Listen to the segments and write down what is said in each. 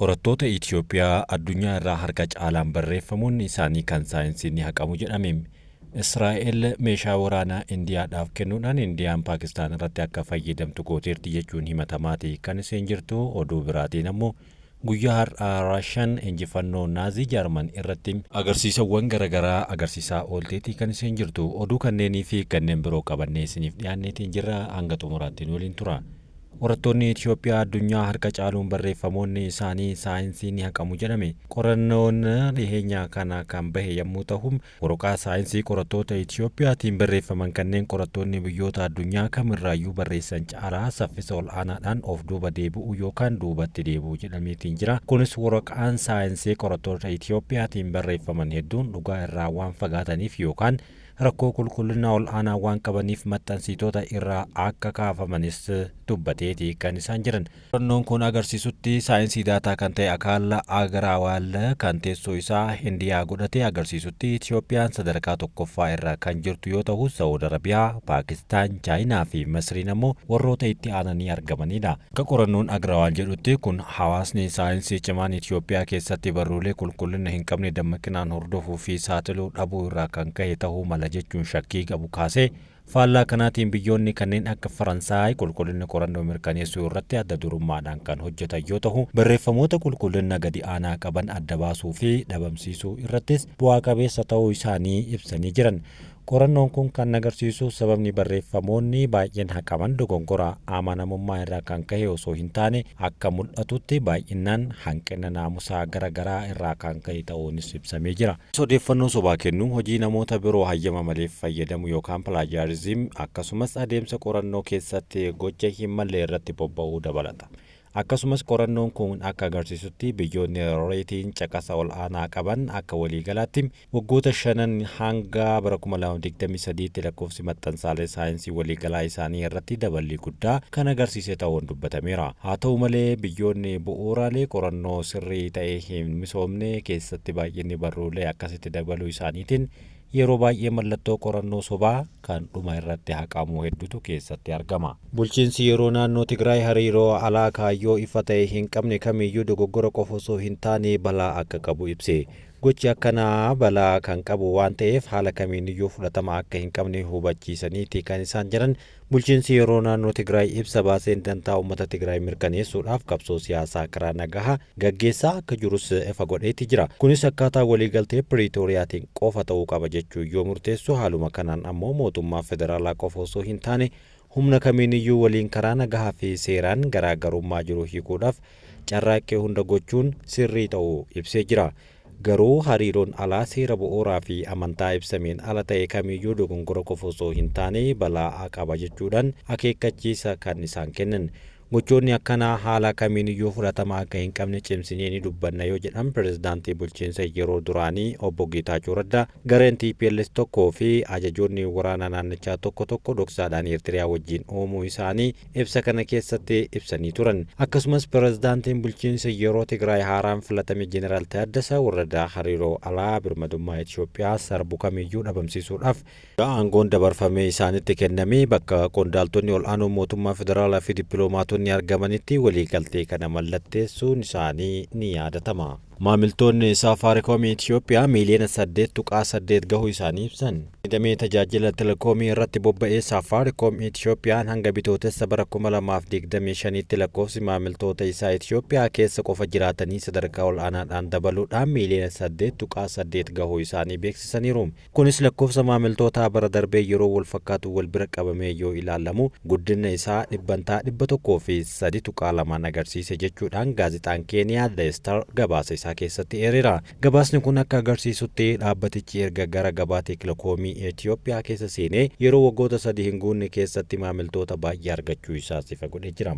Qorattoota Itiyoophiyaa addunyaa irraa harka caalaan barreeffamoonni isaanii kan saayinsii ni haqamu jedhame. Israa'el meeshaa waraanaa Indiyaadhaaf kennuudhaan Indiyaan Paakistaan irratti akka fayyadamtu gooteerti jechuun himatamaati kan isheen jirtu. Oduu biraatiin ammoo guyyaa har'aa Raashaan injifannoo Naazii Jaarman irratti agarsiisawwan garaagaraa agarsiisaa oolteeti kan isheen jirtu. Oduu kanneenii fi kanneen biroo qabannee isiniif dhiyaanneetiin jirra, hanga xumuraatti waliin tura. Qorattoonni Itiyoophiyaa addunyaa harka caaluun barreeffamoonni isaanii saayinsii ni haqamu jedhame. Qorannoon dhiheenya kana kan bahe yommuu ta'u, waraqaa saayinsii qorattoota Itiyoophiyaatiin barreeffaman kanneen qorattoonni biyyoota addunyaa kamirraayyuu barreessan caalaa saffisa ol aanaadhaan of duuba deebi'uu yookaan duubatti deebi'uu jedhameetiin jira. Kunis waraqaan saayinsii qorattoota Itiyoophiyaatiin barreeffaman hedduun dhugaa irraa waan fagaataniif yookaan rakkoo qulqullina ol aanaa waan qabaniif maxxansiitota irraa akka kaafamanis dubbateeti kan isaan jiran. Qorannoon kun agarsiisutti saayinsii daataa kan ta'e Akaalla Agarawaal kan teessoo isaa Indiyaa godhate agarsiisutti Itiyoophiyaan sadarkaa tokkoffaa irra kan jirtu yoo ta'u, Saawud Arabiyaa, Paakistaan, Chaayinaa fi Masriin ammoo warroota itti aananii argamanidha. Akka qorannoon Agarawaal jedhutti kun hawaasni saayinsii cimaan Itiyoophiyaa keessatti barruulee qulqullina hin qabne dammaqinaan hordofuu fi saaxiluu dhabuu irraa kan ka'e ta'uu mala jechuun shakkii qabu kaasee, faallaa kanaatiin biyyoonni kanneen akka Faransaay qulqullina qorannoo mirkaneessuu irratti adda durummaadhaan kan hojjetan yoo ta'u, barreeffamoota qulqullina gadi aanaa qaban adda baasuu fi dhabamsiisuu irrattis bu'aa qabeessa ta'uu isaanii ibsanii jiran. Qorannoon kun kan agarsiisu sababni barreeffamoonni baay'een haqaman dogongora amanamummaa irraa kan ka'e osoo hin taane akka mul'atutti baay'inaan hanqina naamusaa gara garaa irraa kan ka'e ta'uunis ibsamee jira. Odeeffannoo sobaa kennuu, hojii namoota biroo hayyama malee fayyadamu yookaan plagiarism, akkasumas adeemsa qorannoo keessatti gocha hin malle irratti bobba'uu dabalata. Akkasumas qorannoon kun akka agarsiisutti biyyoonni reetiin caqasa ol aanaa qaban akka waliigalaatti waggoota shanan hanga bara 2023tti lakkoofsi maxxansaalee saayinsii waliigalaa isaanii irratti daballii guddaa kan agarsiise ta'uun dubbatameera. Haa ta'u malee, biyyoonni bu'uuraalee qorannoo sirrii ta'ee hin misoomne keessatti baay'inni barruulee akkasitti dabaluu isaaniitiin yeroo baay'ee mallattoo qorannoo sobaa kan dhuma irratti haqamuu hedduutu keessatti argama. Bulchiinsi yeroo naannoo Tigraay hariiroo alaa kaayyoo ifa ta'e hin qabne kamiyyuu dogoggora qofa osoo hin taane balaa akka qabu ibse. Gochi akkanaa balaa kan qabu waan ta'eef haala kamiiniyyuu fudhatama akka hin qabne hubachiisaniiti kan isaan jedhan. Bulchiinsi yeroo naannoo Tigraay ibsa baaseen dantaa uummata Tigraay mirkaneessuudhaaf qabsoo siyaasaa karaa nagahaa gaggeessaa akka jirus ifa godheeti jira. Kunis akkaataa waliigaltee Piriitooriyaatiin qofa ta'uu qaba jechuu yoo murteessu, haaluma kanaan ammoo mootummaa federaalaa qofa osoo hin taane humna kamiiniyyuu waliin karaa nagahaa fi seeraan garaagarummaa jiru hiikuudhaaf carraaqqii hunda gochuun sirrii ta'uu ibsee jira. Garuu hariiroon alaa seera bu'uuraa fi amantaa ibsameen ala ta'e kamiyyuu dogongora qofa osoo hin taane balaa qaba jechuudhaan akeekkachiisa kan isaan kennan. Gochoonni akkanaa haala kamiiniyyuu fudhatama akka hin qabne cimsinee ni dubbanna yoo jedhan pirezidaantii bulchiinsa yeroo duraanii obbo Geetaachoo Raddaa, gareen TPLF tokkoo fi ajajoonni waraanaa naannichaa tokko tokko dhoksaadhaan Eertiriyaa wajjin uumuu isaanii ibsa kana keessatti ibsanii turan. Akkasumas pirezidaantiin bulchiinsa yeroo Tigraay haaraan filatame Jeneraal Taaddasaa Warradaa hariiroo alaa birmadummaa Itoophiyaa sarbu kamiyyuu dhabamsiisuudhaaf aangoon dabarfamee isaanitti kennamee bakka qondaaltonni ol'aanoo mootummaa federaalaa fi dippiloomaatonni argamanitti waliigaltee kana mallatteessuun isaanii ni yaadatama. Maamiltoonni Saafaariikoomii Itiyoophiyaa miiliyoona 8.8 gahuu isaanii ibsan. Damee tajaajila telekoomii irratti bobba'ee Saafaariikoom Itiyoophiyaan hanga bitootessa bara 2025tti lakkoofsi maamiltoota isaa Itiyoophiyaa keessa qofa jiraatanii sadarkaa ol'aanaadhaan dabaluudhaan miiliyoona 8.8 gahuu isaanii beeksisaniiru. Kunis lakkoofsa maamiltootaa bara darbee yeroo wal fakkaatu wal bira qabamee yoo ilaalamu guddina isaa 103.2% agarsiise jechuudhaan gaazexaan Keeniyaa The Star gabaasa isaa keessatti eereera. Gabaasni kun akka agarsiisutti dhaabbatichi erga gara gabaa telekoomii Itiyoophiyaa keessa seenee yeroo waggoota 3 hin guunne keessatti maamiltoota baay'ee argachuu isaas ifa godhee jira.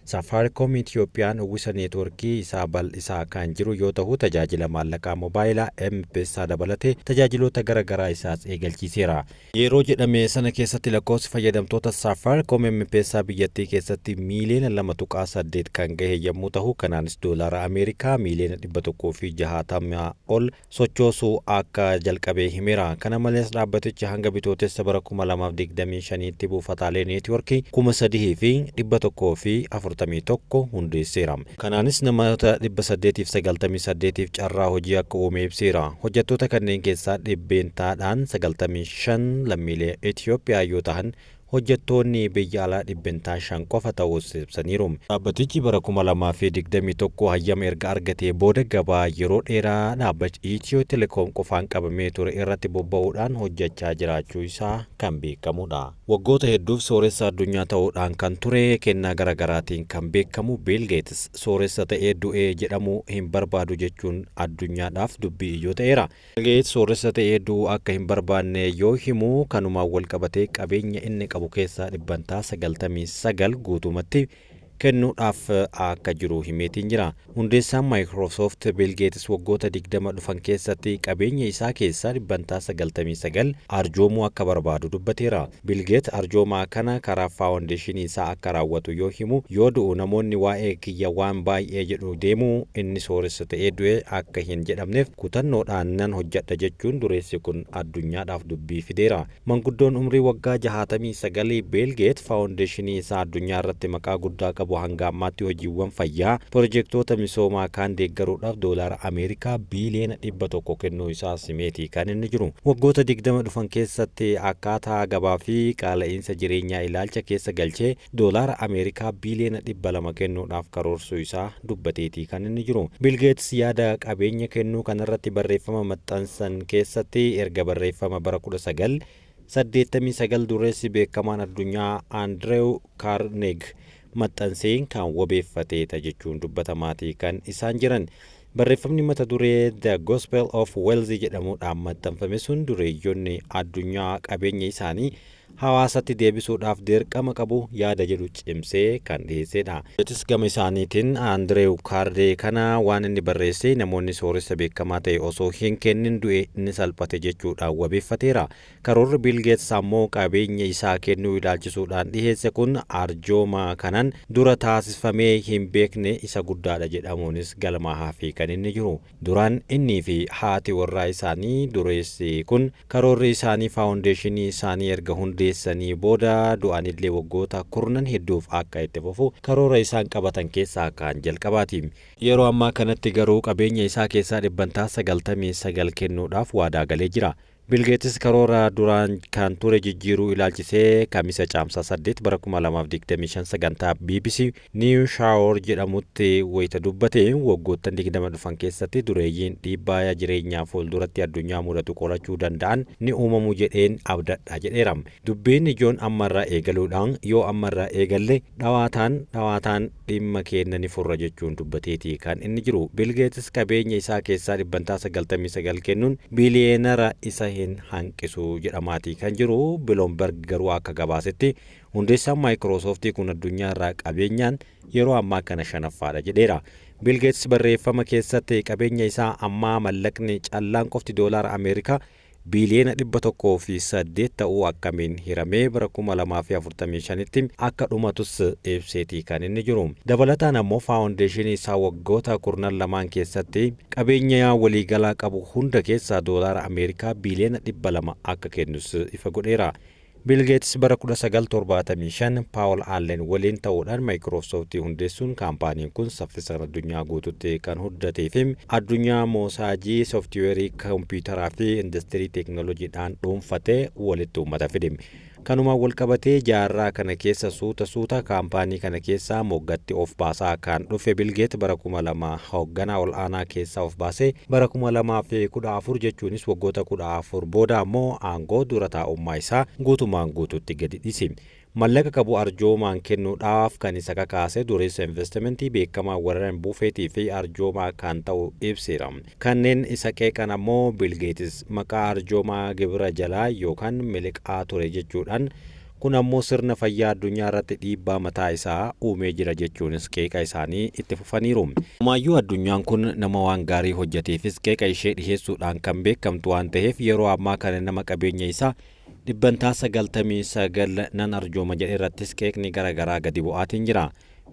Saafaariikoom Itiyoophiyaan uwwisa neetworkii isaa bal'isaa kan jiru yoo ta'u, tajaajila maallaqaa moobaayilaa M-Pesa dabalatee tajaajiloota gara garaa isaas eegalchiiseera. Yeroo jedhame sana keessatti lakkoofsi fayyadamtoota Saafaariikoom M-Pesa biyyattii keessatti miiliyoona 2.8 kan gahe yommuu ta'u, kanaanis doolaara Ameerikaa miiliyoona 160 ol sochoosuu akka jalqabee himeera. Kana malees dhaabbatichi hanga bitootessa bara 2025tti buufataalee neetworkii 3140 41 hundeesseera. Kanaanis namoota 898f carraa hojii akka uume ibseera. Hojjettoota kanneen keessaa dhibbeentaadhaan 95 lammiilee Itoophiyaa yoo ta'an, hojjettoonni biyya alaa 5% qofa ta'uus ibsaniiru. Dhaabbatichi bara 2021 hayyama erga argatee booda gabaa yeroo dheeraa dhaabbata Itiyoo Telekoom qofaan qabamee ture irratti bobba'uudhaan hojjechaa jiraachuu isaa kan beekamudha. Waggoota hedduuf sooressa addunyaa ta'uudhaan kan ture, kennaa garaagaraatiin kan beekamu Biil Geetis, sooressa ta'ee du'ee jedhamuu hin barbaadu jechuun addunyaadhaaf dubbii ijoo ta'eera. Biil Geets sooressa ta'ee du'uu akka hin barbaanne yoo himu, kanumaan walqabatee qabeenya inni qabu keessaa dhibbantaa 99 guutumatti kennuudhaaf akka jiru himeetiin jira. Hundeessaan Maayikiroosoft Biil Geetis waggoota 20 dhufan keessatti qabeenya isaa keessaa dhibbantaa 99 arjoomuu akka barbaadu dubbateera. Biil Geet arjoomaa kana karaa faawundeeshinii isaa akka raawwatu yoo himu, yoo du'u namoonni waa'ee kiyya waan baay'ee jedhu deemu, inni sooressa ta'ee du'e akka hin jedhamneef kutannoodhaan nan hojjedha jechuun dureessi kun addunyaadhaaf dubbii fideera. Manguddoon umrii waggaa 69 Biil Geet faawundeeshinii isaa addunyaa irratti maqaa guddaa qabu hanga ammaatti hojiiwwan fayyaa, pirojektoota misoomaa kaan deeggaruudhaaf doolaara Ameerikaa biiliyoona 100 kennuu isaa simeetii kan inni jiru. Waggoota 20 dhufan keessatti akkaataa gabaa fi qaala'iinsa jireenyaa ilaalcha keessa galchee doolaara Ameerikaa biiliyoona 200 kennuudhaaf karoorsuu isaa dubbateetii kan inni jiru. Biil Geets yaada qabeenya kennuu kanarratti barreeffama maxxansan keessatti erga barreeffama bara 1989 dureessi beekamaan addunyaa Andireew Kaarneeg maxxanseen kan wabeeffateeta jechuun dubbatamaatii kan isaan jiran. Barreeffamni mata duree "The Gospel of Wealth" jedhamuudhaan maxxanfame sun dureeyyonni addunyaa qabeenya isaanii hawaasatti deebisuudhaaf dirqama qabu yaada jedhu cimsee kan dhiyeessedha. Geetis gama isaaniitiin Andireew Kaardee kana waan inni barreesse namoonni sooressa beekamaa ta'e osoo hin kennin du'e inni salphate jechuudhaan wabeeffateera. Karoorri Biil Geets ammoo qabeenya isaa kennuu ilaalchisuudhaan dhiyeesse kun arjooma kanan dura taasifamee hin beekne isa guddaadha jedhamuunis galmaa'aa fi kan inni jiru. Duraan innii fi haati warraa isaanii dureessi kun karoorri isaanii faawundeeshinii isaanii erga hundeessanii booda du'anillee waggoota kurnan hedduuf akka itti fufu karoora isaan qabatan keessaa kan jalqabaati. Yeroo ammaa kanatti garuu qabeenya isaa keessaa dhibbantaa 99 kennuudhaaf waadaa galee jira. Biil Geetis karoora duraan kan ture jijjiiruu ilaalchisee Kamisa Caamsaa 8 bara 2025 sagantaa BBC Newshour jedhamutti wayita dubbate, waggoottan 20 dhufan keessatti dureeyyiin dhiibbaa jireenyaa fuulduratti addunyaa mudatu qolachuu danda'an ni uumamu jedheen abdadha jedheera. Dubbiin ijoon ammarraa eegaluudhaan, yoo ammarraa eegalle dhawaataan dhawaataan dhimma keenya ni furra jechuun dubbateeti kan inni jiru. Biil Geetis qabeenya isaa keessaa dhibbantaa 99 kennuun biiliyeenara isa hin hanqisu jedhamaatii kan jiru. Bloomberg garuu akka gabaasetti hundeessaan Maayikiroosooftii kun addunyaa irraa qabeenyaan yeroo ammaa kana shanaffaadha jedheera. Biil Geets barreeffama keessatti qabeenya isaa ammaa mallaqni callaan qofti doolaara Ameerikaa biiliyoona 108 ta'uu akkamiin hiramee bara 2045tti akka dhumatus ibseetii kan inni jiru. Dabalataan ammoo faawundeeshinii isaa waggoota kurnan lamaan keessatti qabeenya waliigalaa qabu hunda keessaa doolaara Ameerikaa biiliyoona 200 akka kennus ifa godheera. Biil Geets bara 1975 Paawul Allen waliin ta'uudhaan Maayikiroosooftii hundeessuun kaampaaniin kun saffisaan addunyaa guututti kan guddatee fi addunyaa moosaajii sooftiweerii kompiitaraa fi industirii teeknooloojiidhaan dhuunfatee walitti uummata fide. Kanumaan walqabatee jaarraa kana keessa suuta suuta kaampaanii kana keessaa moggatti of baasaa kan dhufe Biil Geet bara 2000 hoogganaa ol aanaa keessaa of baasee, bara 2014 jechuunis waggoota 14 booda ammoo aangoo dura taa'ummaa isaa guutumaan guututti gadi dhiise. Mallaqa qabu arjoomaan kennuudhaaf kan isa kakaase dureessa investimentii beekamaa Warren Buufeetii fi arjoomaa kan ta'u ibseera. Kanneen isa qeeqan ammoo Biil Geetis maqaa arjoomaa gibira jalaa yookaan miliqaa ture jechuudhaan, kun ammoo sirna fayyaa addunyaa irratti dhiibbaa mataa isaa uumee jira jechuunis qeeqa isaanii itti fufaniiru. Amaayyuu addunyaan kun nama waan gaarii hojjeteefis qeeqa ishee dhiheessuudhaan kan beekamtu waan ta'eef, yeroo ammaa kana nama qabeenya isaa dhibbantaa 99 nan arjooma jedhe irrattis qeeqni garaagaraa gadi bu'aatiin jira.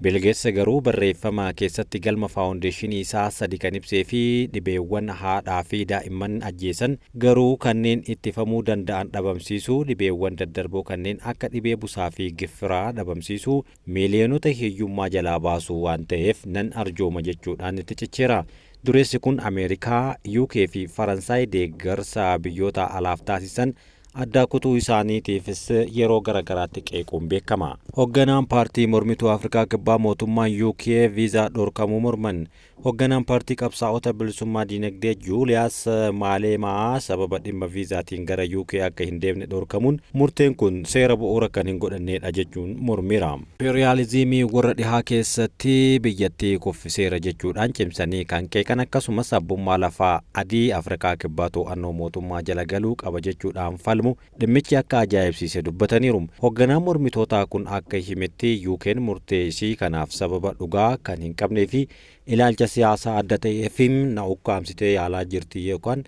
Biil Geets garuu barreeffama keessatti galma faawundeeshinii isaa sadi kan ibsee fi dhibeewwan haadhaa fi daa'imman ajjeesan garuu kanneen ittifamuu danda'an dhabamsiisuu, dhibeewwan daddarboo kanneen akka dhibee busaa fi giffiraa dhabamsiisuu, miiliyoonota hiyyummaa jalaa baasuu waan ta'eef nan arjooma jechuudhaan itti cicheera. Dureessi kun Ameerikaa, UK fi Faransaay deeggarsa biyyoota alaaf taasisan addaa kutuu isaaniitiifis yeroo garagaraatti qeequun beekama. Hoogganaan paartii mormituu Afrikaa Kibbaa mootummaan UK viizaa dhorkamuu morman. Hoogganaan paartii qabsaa'ota bilisummaa dinagdee Juuliyaas Maaleemaa sababa dhimma viizaatiin gara UK akka hin deemne dhorkamuun murteen kun seera bu'uura kan hin godhannedha jechuun mormeera. Imperiyaalizimii warra dhihaa keessatti biyyattii kuffiseera jechuudhaan cimsanii kan qeeqan, akkasumas abbummaa lafaa adii Afrikaa Kibbaa to'annoo mootummaa jala galuu qaba jechuudhaan falmu dhimmichi akka ajaa'ibsiise dubbataniiru. Hoogganaan mormitootaa kun akka himetti, UK'n murtee isii kanaaf sababa dhugaa kan hin qabnee fi ilaalcha siyaasaa adda ta'eef na ukkaamsitee yaalaa jirti yookaan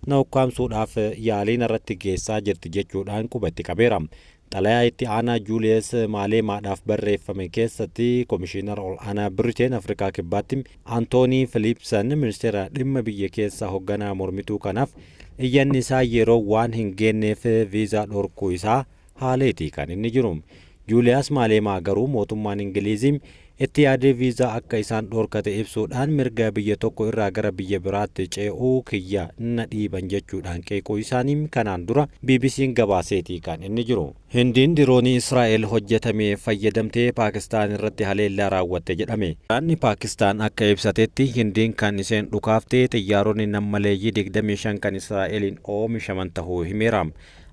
na ukkaamsuudhaaf yaaliin irratti geessaa jirti jechuudhaan qubatti qabeera. Xalayaa itti aanaa Juuliyees Maaleemaadhaaf barreeffame keessatti Komishiinara ol aanaa Biriteen Afrikaa Kibbaatti Antoonii Filiipsan ministeera dhimma biyya keessaa hoogganaa mormituu kanaaf iyyanni isaa yeroo waan hin geenneef viizaa dhorkuu isaa haaleeti kan inni jiru. Juuliyaas Maaleemaa garuu mootummaan Ingiliizii itti yaadee viizaa akka isaan dhorkate ibsuudhaan mirga biyya tokko irraa gara biyya biraatti ce'uu kiyya na dhiiban jechuudhaan qeequu isaanii kanaan dura BBC'n gabaaseetii kan inni jiru. Hindiin diroonii Israa'el hojjetame fayyadamtee Paakistaan irratti haleellaa raawwatte jedhame. Waraanni Paakistaan akka ibsatetti, Hindiin kan isheen dhukaaftee xiyyaaronni nammaleeyyii 25 kan Israa'eliin oomishaman tahuu himeera.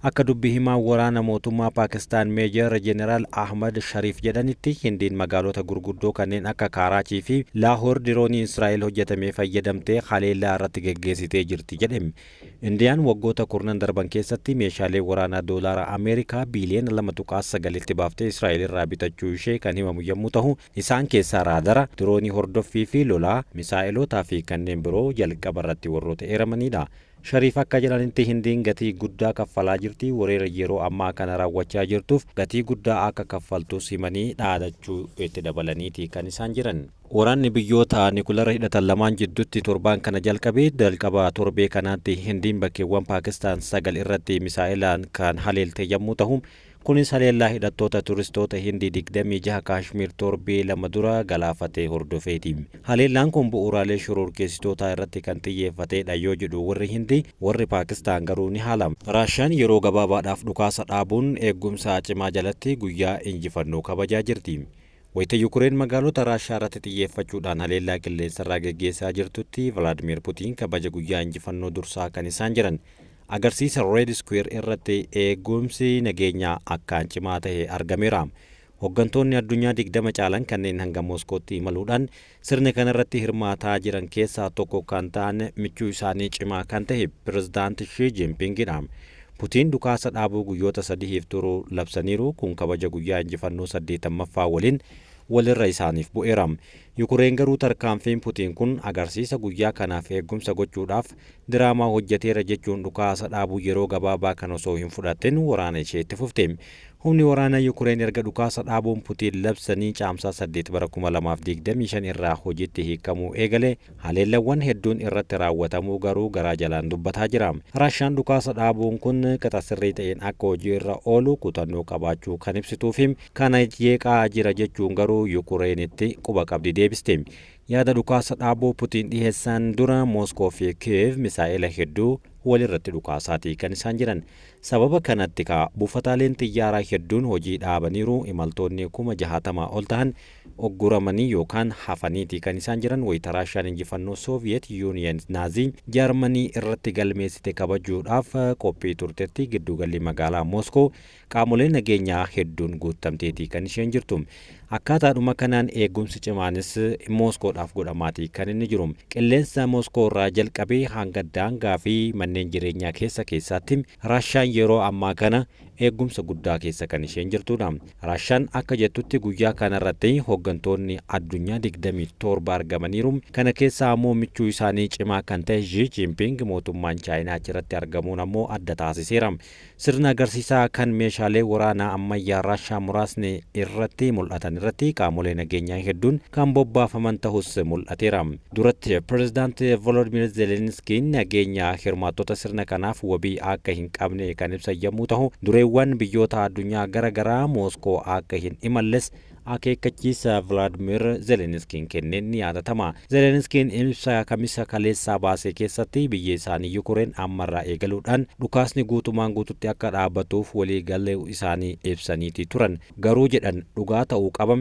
Akka dubbi himaa waraana mootummaa Paakistaan Meejar Jeneraal Ahmad Shariif jedhanitti, Hindiin magaalota gurguddoo kanneen akka Kaaraachii fi Laahoor diroonii Israa'el hojjetame fayyadamtee haleellaa irratti geggeessitee jirti jedhe. Indiyaan waggoota 10 darban keessatti meeshaalee waraanaa doolaara Ameerikaa biiliyoona 2.9tti baaftee Israa'el irraa bitachuu ishee kan himamu yommuu ta'u, isaan keessaa raadara, diroonii hordoffii fi lolaa, misaa'elootaa fi kanneen biroo jalqaba irratti warroota eeramanidha. Shariif akka jedhanitti, Hindiin gatii guddaa kaffalaa jirti. Weerara yeroo ammaa kana raawwachaa jirtuuf gatii guddaa akka kaffaltus himanii dhaadachuu itti dabalaniiti kan isaan jiran. Waraanni biyyoota nikulara hidhatan lamaan jidduutti torbaan kana jalqabee, jalqaba torbee kanaatti Hindiin bakkeewwan Paakistaan sagal irratti misaa'ilaan kan haleelte yommuu ta'u, kunis haleellaa hidhattoota turistoota Hindii 26 Kaashmir torbee 2 dura galaafate hordofeeti. Haleellaan kun bu'uuraalee shororkeessitootaa irratti kan xiyyeeffatedha yoo jedhu warri Hindii, warri Paakistaan garuu ni haala. Raashaan yeroo gabaabaadhaaf dhukaasa dhaabuun eegumsa cimaa jalatti guyyaa injifannoo kabajaa jirti. Wayita Yukureen magaalota Raashaa irratti xiyyeeffachuudhaan haleellaa qilleensarraa geggeessaa jirtutti, Vilaadimir Putiin kabaja guyyaa injifannoo dursaa kan isaan jiran. Agarsiisa Red Square irratti eegumsi nageenyaa akkaan cimaa ta'e argameera. Hooggantoonni addunyaa 20 caalan kanneen hanga Mooskootti imaluudhaan sirna kanarratti hirmaataa jiran keessaa tokko kan ta'an michuu isaanii cimaa kan ta'e Pirezidaanti Shii Jinpingidha. Putiin dhukaasa dhaabuu guyyoota 3f turu labsaniiru. Kun kabaja guyyaa injifannoo 80ffaa waliin walirra isaaniif bu'eera. Yukureen garuu tarkaanfiin Putiin kun agarsiisa guyyaa kanaaf eegumsa gochuudhaaf diraamaa hojjeteera jechuun dhukaasa dhaabuu yeroo gabaabaa kan osoo hin fudhatin waraana ishee itti fufte. Humni waraanaa Yukureen erga dhukaasa dhaabuun Putiin labsanii Caamsaa 8 bara 2025 irraa hojiitti hiikamuu eegale haleellawwan hedduun irratti raawwatamuu garuu garaa jalaan dubbataa jira. Raashaan dhukaasa dhaabuun kun qixa sirrii ta'een akka hojii irra oolu kutannoo qabaachuu kan ibsituu fi kana jeeqaa jira jechuun garuu Yukureenitti quba qabdi deebiste. Yaada dhukaasa dhaabuu Putiin dhiheessan dura Mooskoo fi Kiyev misaa'ela hedduu walirratti dhukaasaatii kan isaan jiran. Sababa kanatti kaa buufataaleen xiyyaaraa hedduun hojii dhaabaniiru, imaltoonni 60,000 ol ta'an ogguramanii yookaan hafaniiti kan isaan jiran. Wayita Raashaan injifannoo Sooviyeet Yuuniyen Naazii Jaarmanii irratti galmeessite kabajuudhaaf qophii turtetti, gidduugalli magaalaa Mooskoo qaamolee nageenyaa hedduun guutamteeti kan isheen jirtu. Akkaataadhuma kanaan eegumsi cimaanis Mooskoodhaaf godhamaatii kan inni jiru. Qilleensa Mooskoo irraa jalqabee hanga daangaa fi manneen jireenyaa keessa keessaatti Raashaan yeroo ammaa kana eegumsa guddaa keessa kan isheen jirtudha. Raashaan akka jettutti guyyaa kanarratti hooggantoonni addunyaa 27 argamaniiru. Kana keessaa ammoo michuu isaanii cimaa kan ta'e Xi Jinping mootummaan Chaayinaa achirratti argamuun ammoo adda taasiseera. Sirna agarsiisaa kan meeshaalee waraanaa ammayyaa Raashaa muraasni irratti mul'atan irratti qaamolee nageenyaa hedduun kan bobbaafaman ta'us mul'ateera. Duratti pirezidaanti Volodimir Zelenskiin nageenya hirmaattota sirna kanaaf wabii akka hin qabne kan ibsan yommuu ta'u, dureewwan biyyoota addunyaa gara garaa Mooskoo akka hin imalles akeekkachiisa Vilaadimir Zelenskiin kenneen ni yaadatama. Zelenskiin ibsa Kamisa kaleessaa baase keessatti biyya isaanii Yukureen ammarraa eegaluudhaan dhukaasni guutumaan guututti akka dhaabbatuuf waliigaluu isaanii ibsaniiti turan. Garuu jedhan dhugaa ta'uu qaba.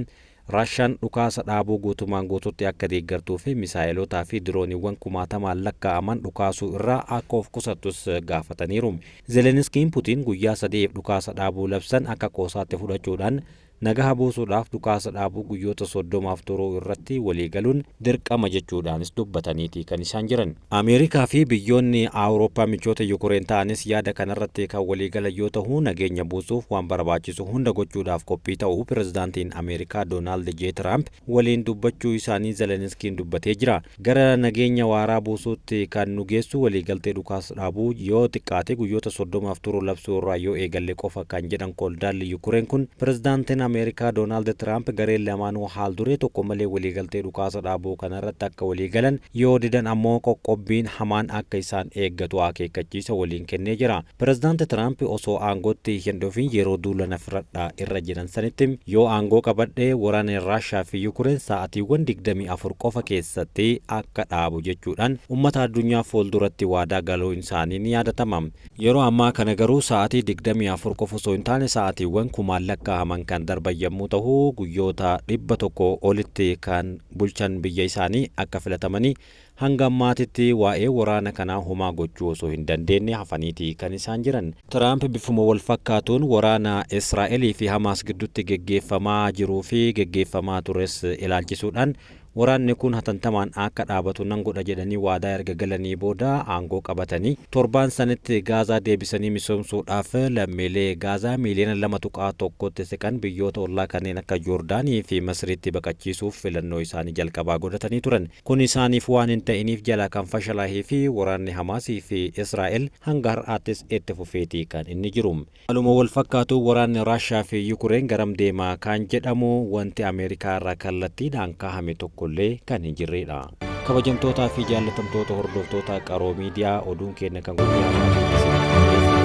Raashaan dhukaasa dhaabuu guutumaan guututti akka deeggartuu fi misaayilotaa fi dirooniiwwan kumaatamaan lakkaa'aman dhukaasuu irraa akka of qusattus gaafataniiru. Zelenskiin Putiin guyyaa 3f dhukaasa dhaabuu labsan akka qoosaatti fudhachuudhaan nagaha buusuudhaaf dhukaasa dhaabuu guyyoota 30f turuu irratti waliigaluun dirqama jechuudhaanis dubbataniiti kan isaan jiran. Ameerikaa fi biyyoonni Awurooppaa michoota Yukureen ta'anis yaada kanarratti kan waliigalan yoo ta'u, nageenya buusuuf waan barbaachisu hunda gochuudhaaf qophii ta'uu pirezidaantiin Ameerikaa Doonaald J. Tiraamp waliin dubbachuu isaanii Zelenskiin dubbatee jira. Gara nageenya waaraa buusuutti kan nu geessu waliigaltee dhukaasa dhaabuu yoo xiqqaate guyyoota 30f turu labsuu irraa yoo eegalle qofa kan jedhan qondaalli Yukureen kun, pirezidaantiin Ameerikaa Doonaald Tiraamp gareen lamaanuu haal duree tokko malee waliigaltee dhukaasa dhaabuu kanarratti akka waliigalan, yoo didan ammoo qoqqobbiin hamaan akka isaan eeggatu akeekkachiisa waliin kennee jira. Pirezidaanti Tiraamp osoo aangootti hin dhufin yeroo duula na filadhaa irra jiran sanitti, yoo aangoo qabadhe waraana Raashaa fi Yukureen sa'aatiiwwan 24 qofa keessatti akka dhaabu jechuudhaan uummata addunyaa fuulduratti waadaa galuun isaanii ni yaadatama. Yeroo ammaa kana garuu sa'aatii 24 qofa osoo hin taane sa'aatiiwwan kumaan lakkaa'aman kan darban yommuu ta'u, guyyoota 100 olitti kan bulchan biyya isaanii akka filatamanii hanga ammaatitti waa'ee waraana kanaa homaa gochuu osoo hin dandeenye hafaniiti kan isaan jiran. Tiraamp bifuma wal fakkaatuun waraana Israa'elii fi Hamaas gidduutti geggeeffamaa jiruu fi geggeeffamaa tures ilaalchisuudhaan waraanni kun hatantamaan akka dhaabatu nan godha jedhanii waadaa erga galanii booda aangoo qabatanii torbaan sanitti Gaazaa deebisanii misoomsuudhaaf lammiilee Gaazaa miiliyoona 2.1tti siqan biyyoota ollaa kanneen akka Joordaanii fi Masriitti baqachiisuuf filannoo isaanii jalqabaa godhatanii turan. Kun isaaniif waan hin ta'iniif jala kan fashalaahee fi waraanni Hamaasii fi Israa'el hanga har'aattis itti fufeetii kan inni jiru. Haaluma wal fakkaatu waraanni Raashaa fi Yukureen garam deema kan jedhamu wanti Ameerikaa irraa kallattiidhaan kaahame tokkollee kan hin jirredha. Kabajamtootaa fi jaallatamtoota hordoftoota Qaroo Miidiyaa, oduun keenya kan guyyaa har'aa